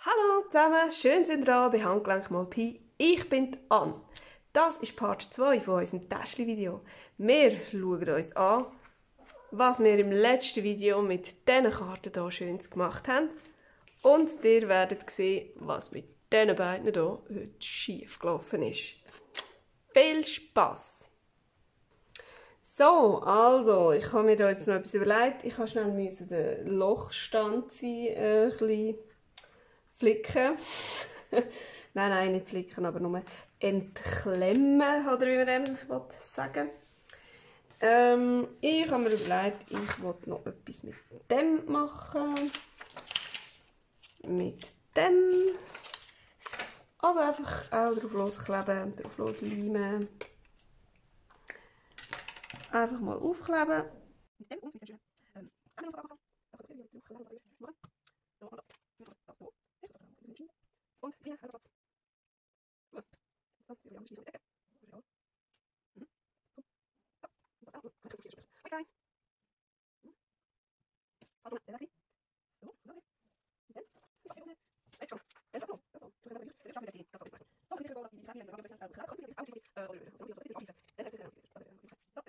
Hallo zusammen, schön sind ihr da bei Handgelenk mal Pi. Ich bin die Ann. Das ist Part 2 von unserem Täschli-Video. Wir schauen uns an, was wir im letzten Video mit diesen Karten hier Schönes gemacht haben. Und ihr werdet sehen, was mit diesen beiden hier heute schief gelaufen ist. Viel Spass! So, also, ich habe mir da jetzt noch etwas überlegt. Ich habe schnell den Lochstand ein bisschen flicken. nein, nicht flicken, aber nur entklemmen, oder wie man dem sagen will. Ich habe mir überlegt, ich wollte noch etwas mit dem machen. Mit dem. Also einfach auch drauf loskleben, drauf losleimen. Einfach mal aufkleben. Mit dem und mit dem schönen Ärmel und hier hat er Platz. So, jetzt sind wir an der Ecke. Okay. Also, der Weg. So, okay. Und dann, jetzt schon. Jetzt so. So, du kannst natürlich schauen, wie der geht. Das ist so, ich glaube, dass die Karte sogar besser kann. Kommt jetzt auch oder dann ist es so,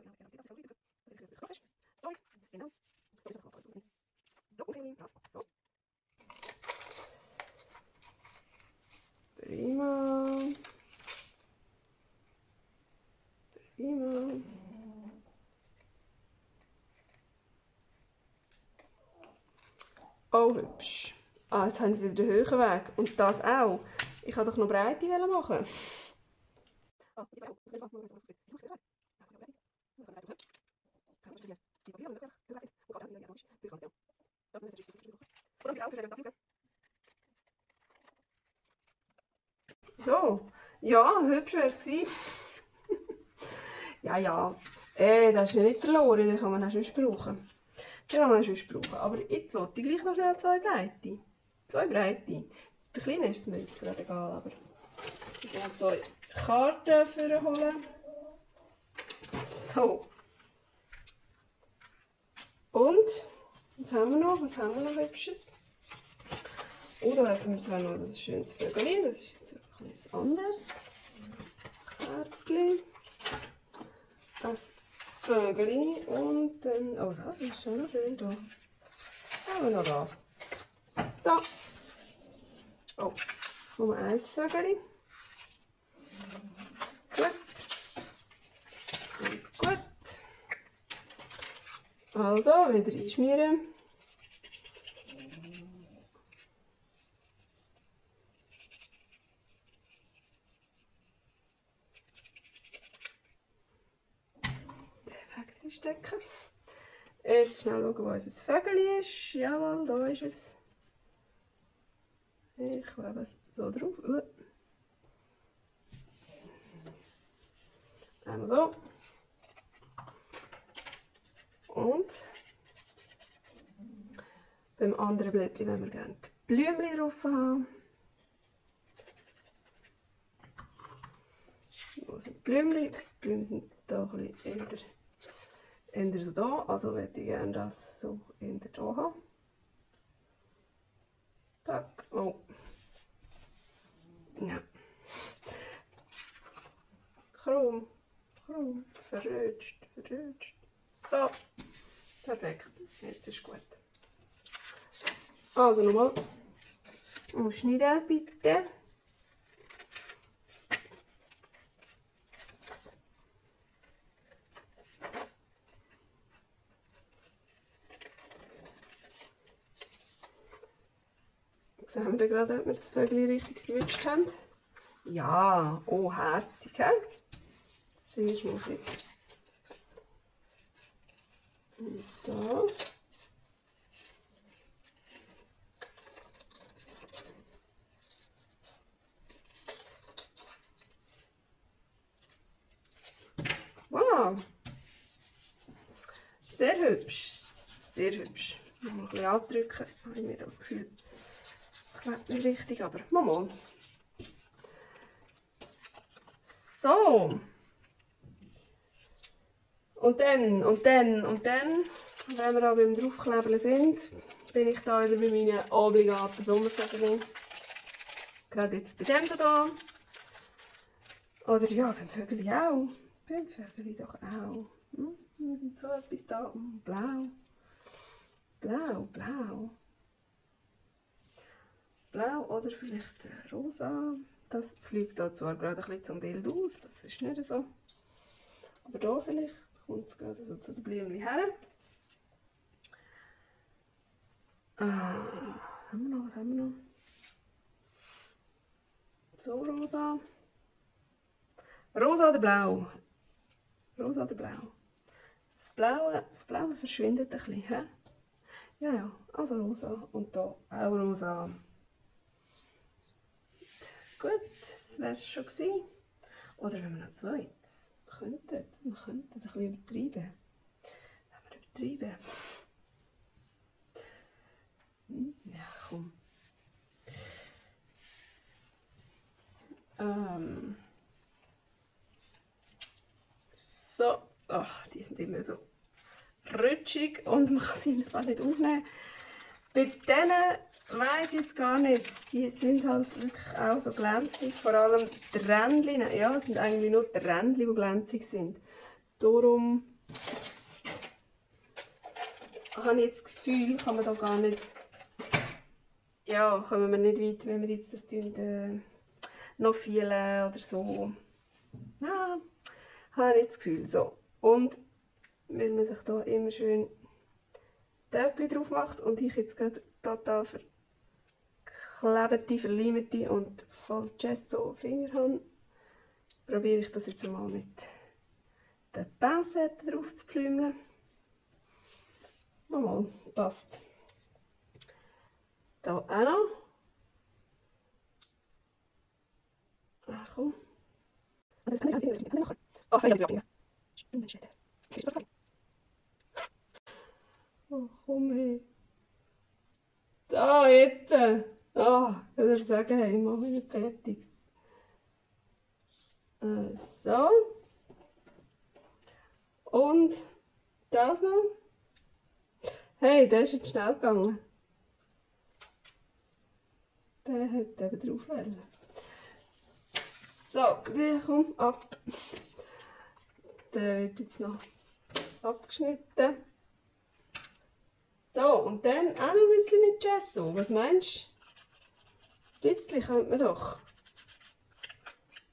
genau. So, das macht so. Okay, ja, so. Prima. Prima. Oh, hübsch. Ah, jetzt haben sie wieder den höheren Weg. Und das auch. Ich wollte doch noch Breite machen. Ah, jetzt auch. Das kann so. Ja, hübsch wäre es gewesen. ja. Das ist ja nicht verloren, den kann man auch sonst brauchen. Den kann man auch sonst brauchen. Aber jetzt wollte ich gleich noch schnell zwei Breite. Zwei Breite. Der kleine ist es mir jetzt gerade egal, aber ich werde zwei Karten für holen. So. Und, was haben wir noch? Was haben wir noch Hübsches? Oder hätten wir zwar noch ein schönes Vögel. Das ist jetzt einfach etwas anderes. Kärtchen. Das Vögel und dann. Oh ja, das ist schon noch schön da. Haben wir noch das. So. Oh, Nummer 1 Vögel. Gut. Und gut. Also, wieder einschmieren. Stecken. Jetzt schnell schauen, wo unser Vögel ist. Jawohl, da ist es. Ich klebe es so drauf. Einmal so. Und beim anderen Blättchen wollen wir gerne die Blümchen drauf haben. Wo sind die Blümchen? Die Blümchen sind hier ein bisschen eher so da. Also möchte ich gerne das so eher da haben. Tack. Oh. Ja. Krumm. Verrutscht. So. Perfekt. Jetzt ist gut. Also nochmal. Umschneiden bitte. Sehen wir gerade, ob wir das Vögel richtig verwünscht haben? Ja, oh, herzig, he? Sehr schmutzig. Und da. Wow! Sehr hübsch. Sehr hübsch. Noch ein bisschen andrücken, habe ich mir das Gefühl. Klebt nicht richtig, aber mal. So. Und dann, wenn wir auch beim Draufklebeln sind, bin ich da wieder bei meinen obligaten Sommervögeln. Gerade jetzt bei dem hier. Oder ja, beim Vögel auch. Beim Vögel doch auch. So etwas da. Blau. Blau, blau. Blau oder vielleicht rosa. Das fliegt da zwar gerade ein bisschen zum Bild aus, das ist nicht so. Aber da vielleicht kommt es gerade so zu den Blümchen her. Was haben wir noch? Was haben wir noch? So rosa. Rosa oder blau? Rosa oder blau? Das Blaue verschwindet ein bisschen. He? Ja, ja, also rosa. Und da auch rosa. Gut, das wäre es schon gewesen. Oder wenn wir noch zweites könnten, wir könnten ein bisschen übertreiben. Wenn wir übertreiben. Ja, komm. So, ach, die sind immer so rutschig und man kann sie einfach nicht aufnehmen. Bei denen weiss ich jetzt gar nicht, die sind halt wirklich auch so glänzig, vor allem die Rändchen, ja, es sind eigentlich nur die Rändchen, die glänzig sind. Darum habe ich jetzt das Gefühl, kann man da gar nicht, ja, kommen wir nicht weit, wenn wir jetzt das noch vielen oder so. Ja, habe ich das Gefühl, so. Und weil man sich da immer schön Täppchen drauf macht und ich jetzt gerade total verklebte, verleimte und voll Gesso Finger habe, probiere ich das jetzt mal mit den Pincetten drauf zu pflümeln. Mal, passt. Da auch noch. Ach komm. Ach, ich kann es nicht. Oh, komm her. Da, jetzt. Ah, ich würde sagen, hey, mach ich nicht fertig. So. Und das noch. Hey, der ist jetzt schnell gegangen. Der hat eben drauf wollen. So, komm, ab. Der wird jetzt noch abgeschnitten. So, und dann auch noch ein bisschen mit Gesso. Was meinst du? Ein bisschen könnte man doch.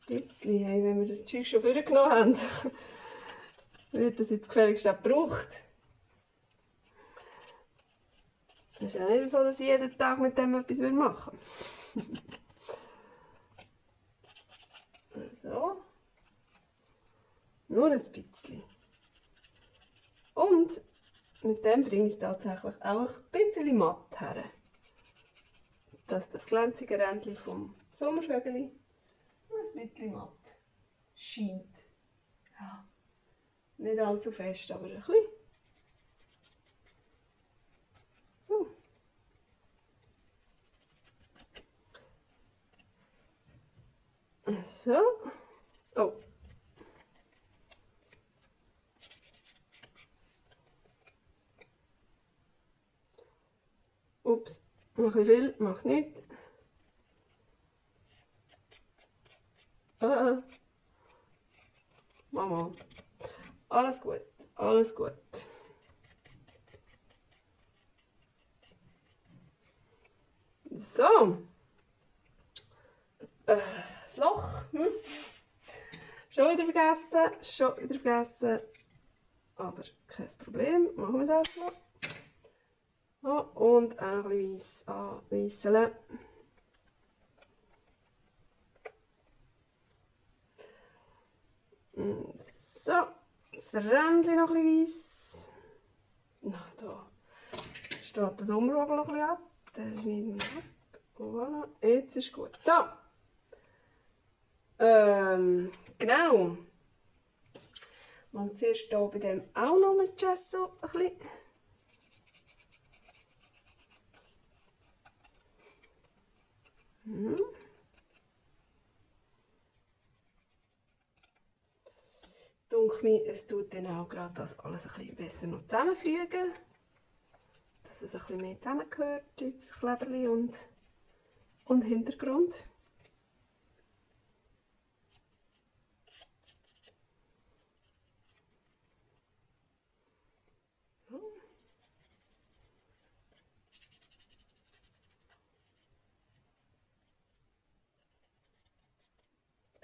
Ein bisschen, hey, wenn wir das Zeug schon vorgenommen haben, wird das jetzt gefälligst auch gebraucht. Es ist ja nicht so, dass ich jeden Tag mit dem etwas machen will. So. Nur ein bisschen. Und mit dem bringe ich es tatsächlich auch ein bisschen matt her. Dass das glänzige Rändchen vom Sommervögel ein bisschen matt scheint. Ja. Nicht allzu fest, aber ein bisschen. So. So. Oh. Ups, noch ein bisschen viel, macht nichts. Mama. Alles gut, alles gut. So. Das Loch. Schon wieder vergessen. Aber kein Problem, machen wir das noch. Ja, und auch ein bisschen weiss anweisseln. So, das Rändchen noch ein bisschen weiss. Na, da steht der Sommervogel noch ein bisschen ab. Den schneiden wir ab. Voilà, jetzt ist gut. So. Genau. Und zuerst hier bei dem auch noch mit Gesso ein bisschen. Denke mir, es tut dann auch gerade das alles ein bisschen besser noch zusammenfügen. Dass es ein bisschen mehr zusammengehört, das Kleberli und Hintergrund.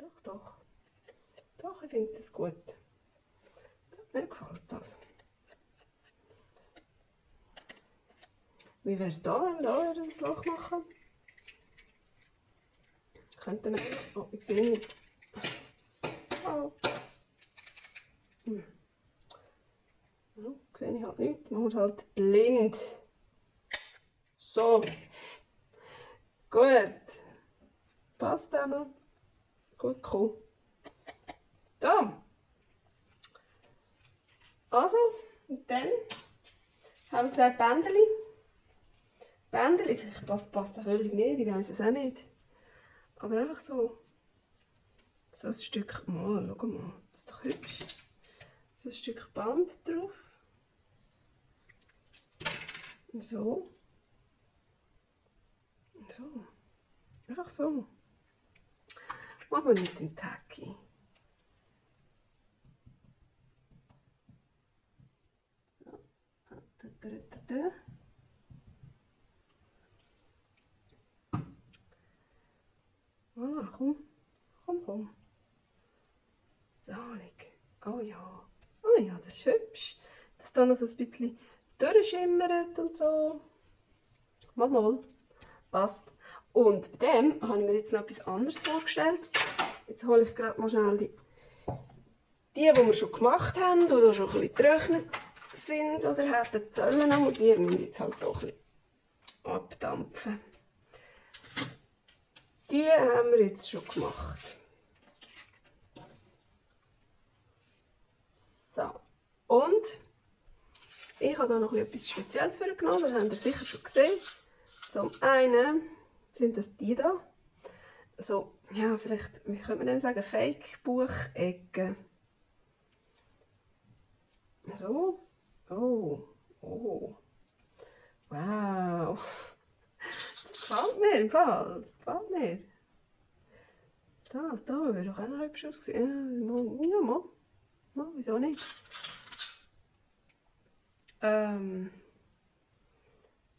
Doch, doch. Doch, ich finde das gut. Mir gefällt das. Wie wäre es da, wenn wir da ein Loch machen? Könnten wir... Oh, ich sehe nicht. Oh. Ja, sehe ich halt nicht. Man muss halt blind. So. Gut. Passt auch noch. Gut gekommen. Da. Also, und dann haben wir gesagt Bändeli. Bändeli, vielleicht passt das völlig nicht, ich weiß es auch nicht. Aber einfach so ein Stück, mal, schau mal, das ist doch hübsch. So ein Stück Band drauf. Und so. Und so. Einfach so. Machen wir mit dem Tacky. So. Ah, komm. Komm, komm. Salig. Oh ja. Oh ja, das ist hübsch. Dass da noch so ein bisschen durchschimmert und so. Mal. Passt. Und bei dem habe ich mir jetzt noch etwas anderes vorgestellt. Jetzt hole ich gerade mal schnell die wir schon gemacht haben oder schon ein bisschen getrocknet sind oder hätten sollen. Und die müssen jetzt halt doch ein bisschen abdampfen. Die haben wir jetzt schon gemacht. So. Und ich habe hier noch etwas Spezielles für genommen, das habt ihr sicher schon gesehen. Zum einen sind das die da. So, ja, vielleicht, wie könnte man denn sagen, Fake-Buchecken. So. Oh. Oh. Wow. Das gefällt mir im Fall. Das gefällt mir. Da würde doch auch noch hübsch aussehen. Ja, mal. Wieso nicht?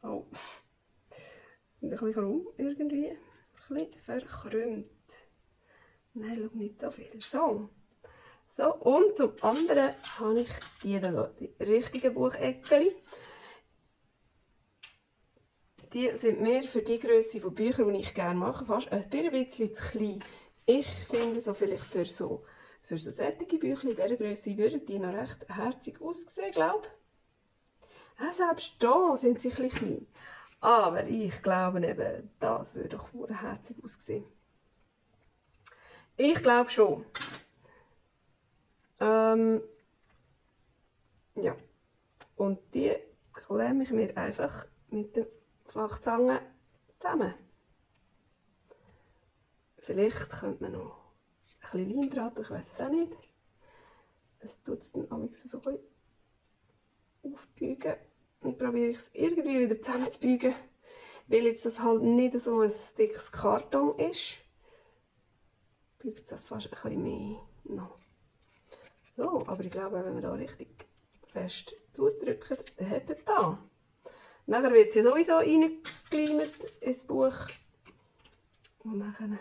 Oh. Ein bisschen krumm irgendwie. Ein bisschen verkrümmt. Nein, schau nicht so viel. So, und zum anderen habe ich die richtigen Bucheckchen. Die sind mir für die Grösse von Büchern, die ich gerne mache, fast ein bisschen zu klein. Ich finde, so vielleicht für so solche Bücher in dieser Grösse würden die noch recht herzig aussehen, glaube ich. Ja, selbst hier sind sie ein bisschen klein. Aber ich glaube eben, das würde doch herzig aussehen. Ich glaube schon. Ja. Und die klemme ich mir einfach mit der Flachzange zusammen. Vielleicht könnte man noch ein bisschen Leim dran tun, ich weiß es auch nicht. Es tut es dann so ein bisschen aufbeugen. Und probiere ich es irgendwie wieder zusammenzubeugen. Weil jetzt das halt nicht so ein dickes Karton ist, beugt es das fast ein bisschen mehr noch. So, aber ich glaube, wenn wir da richtig fest zudrücken, dann hat er da. Nachher wird sie sowieso reingekleimt ins Buch. Und nachher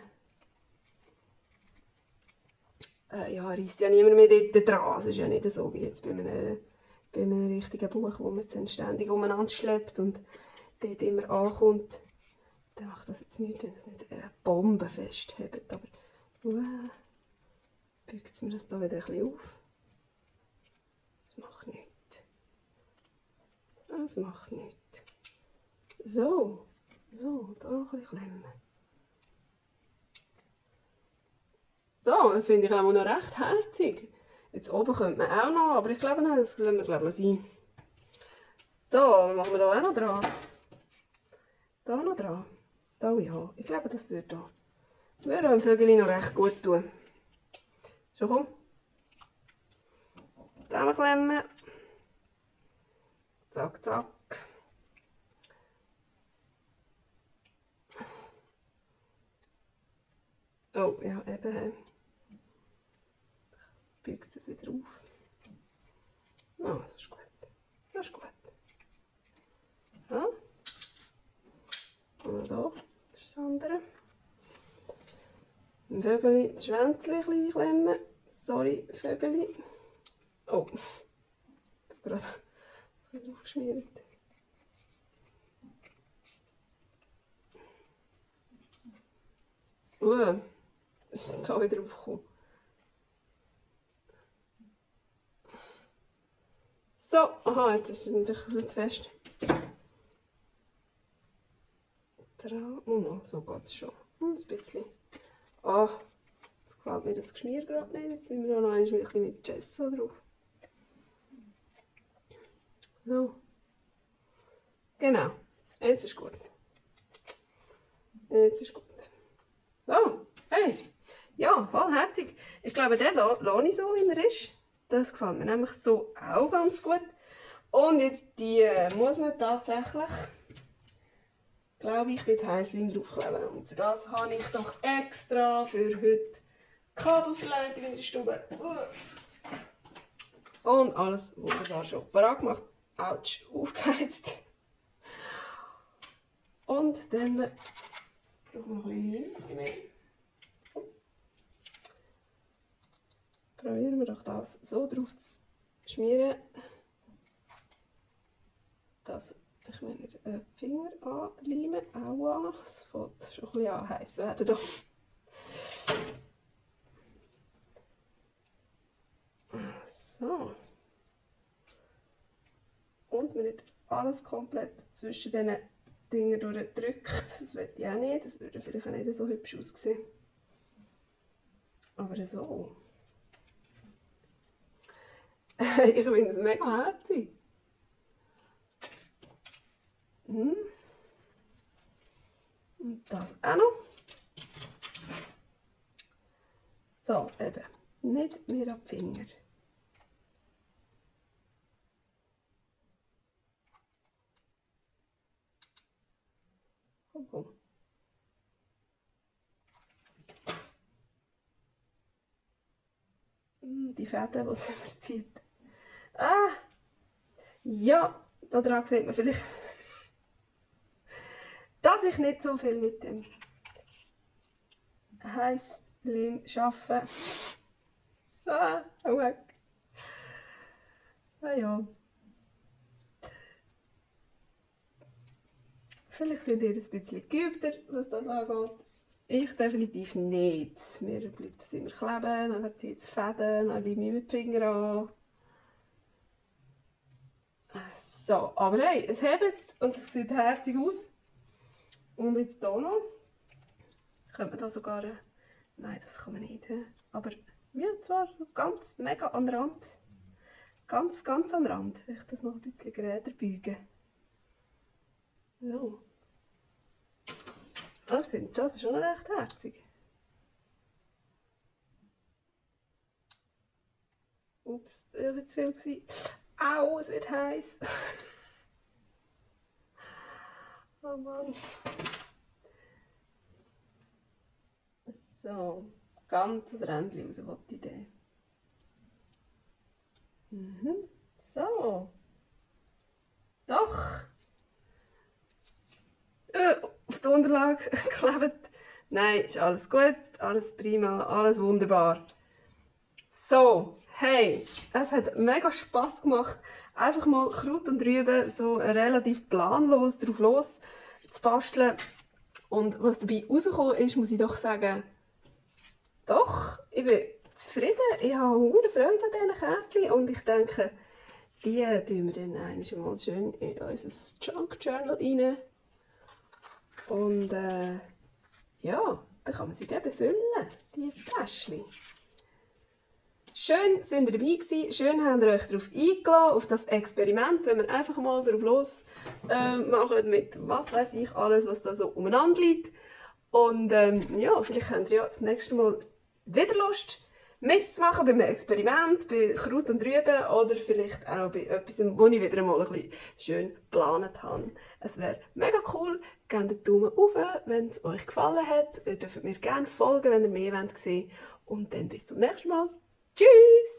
ja, reisst ja niemand mehr dort dran. Es ist ja nicht so wie jetzt bei einem richtigen Buch, wo man es dann ständig umeinander schleppt und dort immer ankommt. Dann macht das jetzt nichts, wenn es nicht bombenfest hebt. Aber beugt es mir das hier wieder ein bisschen auf. Das macht nichts. Das macht nichts. So, da noch ein bisschen klemmen. So, das finde ich auch noch recht herzig. Jetzt oben könnte man auch noch, aber ich glaube, nein, das lassen wir sein. So, was machen wir da auch noch dran? Da noch dran. Da ja, ich glaube, das würde dem Vögel noch recht gut tun. So, komm. Zusammenklemmen. Zack, zack. Oh, ja, eben. Beugt es wieder auf. Ah, das ist gut. Das ist gut. Ja. Und da, das ist das andere. Dem Vögel das Schwänzchen klemmen. Sorry, Vögel. Oh, ich habe gerade drauf geschmiert. Ist es da wieder aufgekommen. So, aha, jetzt ist es natürlich ein bisschen zu fest. So geht es schon. Ein bisschen. Ah, jetzt gefällt mir das Geschmier gerade nicht. Jetzt müssen wir noch ein bisschen mit Gesso drauf. So. Genau. Jetzt ist gut. Jetzt ist gut. So, hey. Ja, voll herzig. Ich glaube, den lasse ich so, wie er ist. Das gefällt mir nämlich so auch ganz gut. Und jetzt die muss man tatsächlich, glaube ich, mit Heißleim draufkleben. Und für das habe ich doch extra für heute Kabelverleitung in der Stube. Und alles wunderbar schon parat gemacht. Autsch, aufgeheizt. Und dann brauchen wir ein bisschen mehr. Probieren wir doch das so drauf zu schmieren, dass ich mir nicht den Finger anleime. Aua, es fängt schon ein bisschen an heiß werden da. So. Und man nicht alles komplett zwischen diesen Dingen durchdrückt. Das will ich auch nicht. Das würde vielleicht auch nicht so hübsch aussehen. Aber so. Ich finde es mega herzig. Und das auch noch. So, eben. Nicht mehr ab Finger. Komm. Die Fäden, die sie verzieht. Ah! Ja, daran sieht man vielleicht, dass ich nicht so viel mit dem Heißleim arbeite. Ah, weg. Ah ja. Vielleicht sind ihr ein bisschen geübter, was das angeht. Ich definitiv nicht. Mir bleibt es immer kleben, dann verzieht es Fäden, dann leime ich mit den Finger an. So, aber hey, es hebt und es sieht herzig aus. Und jetzt hier noch. Könnte man da sogar... Nein, das kann man nicht. Aber ja, zwar ganz mega an den Rand. Ganz an den Rand. Vielleicht das noch ein bisschen geräder beugen. So. Das finde ich, das ist schon recht herzig. Ups, das war zu viel gewesen. Au, es wird heiß. Oh Mann. So, ganz das Rändchen raus, wollte ich den. So. Doch. Auf die Unterlage geklebt. Nein, ist alles gut, alles prima, alles wunderbar. So, hey, es hat mega Spass gemacht, einfach mal Kraut und Rüben so relativ planlos drauf los zu basteln. Und was dabei rausgekommen ist, muss ich doch sagen, doch, ich bin zufrieden. Ich habe große Freude an diesen Kärtchen und ich denke, die tun wir dann einmal schön in unser Junk Journal rein. Und ja, dann kann man sie dann befüllen, diese Täschchen. Schön sind ihr dabei gewesen, schön habt ihr euch darauf eingeladen, auf das Experiment, wenn wir einfach mal drauf los machen mit was weiß ich alles, was da so umeinander liegt. Und ja, vielleicht habt ihr ja das nächste Mal wieder Lust mitzumachen beim Experiment, bei Kraut und Rüben oder vielleicht auch bei etwas, wo ich wieder mal ein bisschen schön geplant habe. Es wäre mega cool, gebt einen Daumen hoch, wenn es euch gefallen hat. Ihr dürft mir gerne folgen, wenn ihr mehr sehen wollt. Und dann bis zum nächsten Mal. Tschüss!